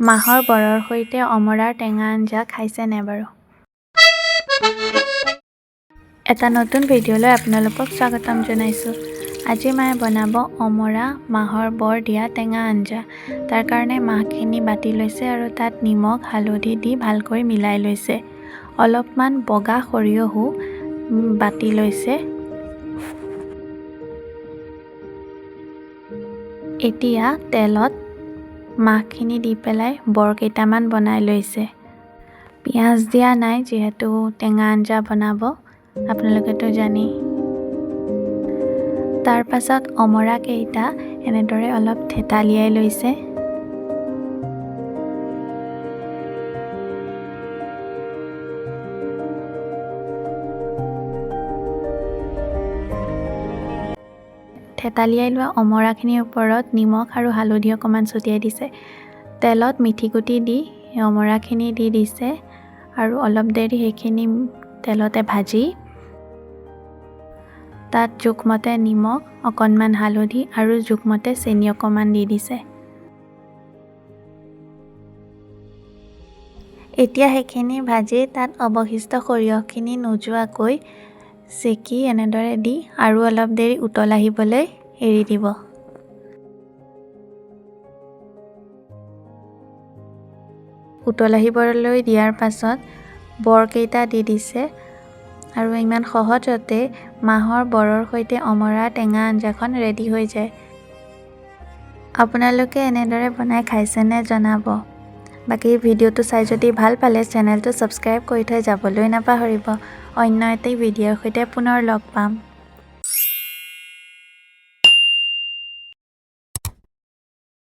মাহৰ বৰৰ সৈতে অমৰাৰ টেঙা আঞ্জা খাইছেনে বাৰু? এটা নতুন ভিডিঅ'লৈ আপোনালোকক স্বাগতম জনাইছোঁ। আজি মায়ে বনাব অমৰা মাহৰ বৰ দিয়া টেঙা আঞ্জা। তাৰ কাৰণে মাহখিনি বাতি লৈছে আৰু তাত নিমখ হালধি দি ভালকৈ মিলাই লৈছে। অলপমান বগা সৰিয়হো বাতি লৈছে। এতিয়া তেলত মাহখিনি দি পেলাই বৰ কেইটামান বনাই লৈছে। পিঁয়াজ দিয়া নাই, যিহেতু টেঙা আঞ্জা বনাব, আপোনালোকেতো জানেই। তাৰ পাছত অমৰা কেইটা এনেদৰে অলপ থেতালিয়াই লৈছে। থেতালিয়াই লোৱা অমৰাখিনিৰ ওপৰত নিমখ আৰু হালধি অকণমান ছটিয়াই দিছে। তেলত মিঠিগুটি দি অমৰাখিনি দি দিছে আৰু অলপ দেৰি সেইখিনি তেলতে ভাজি তাত জোখমতে নিমখ, অকণমান হালধি আৰু জোখমতে চেনি অকণমান দি দিছে। এতিয়া সেইখিনি ভাজি তাত অৱশিষ্ট সৰিয়হখিনি নোযোৱাকৈ চেকি এনেদৰে দি আৰু অলপ দেৰি উতল আহিবলৈ এৰি দিব। উতল আহিবলৈ দিয়াৰ পাছত বৰকেইটা দি দিছে আৰু ইমান সহজতে মাহৰ বৰৰ সৈতে অমৰা টেঙা আঞ্জাখন ৰেডি হৈ যায়। আপোনালোকে এনেদৰে বনাই খাইছেনে জনাব। বাকী ভিডিঅ'টো চাই যদি ভাল পালে চেনেলটো ছাবস্ক্ৰাইব কৰি থৈ যাবলৈ নাপাহৰিব। অন্য এটি ভিডিঅ'ৰ সৈতে পুনৰ লগ পাম।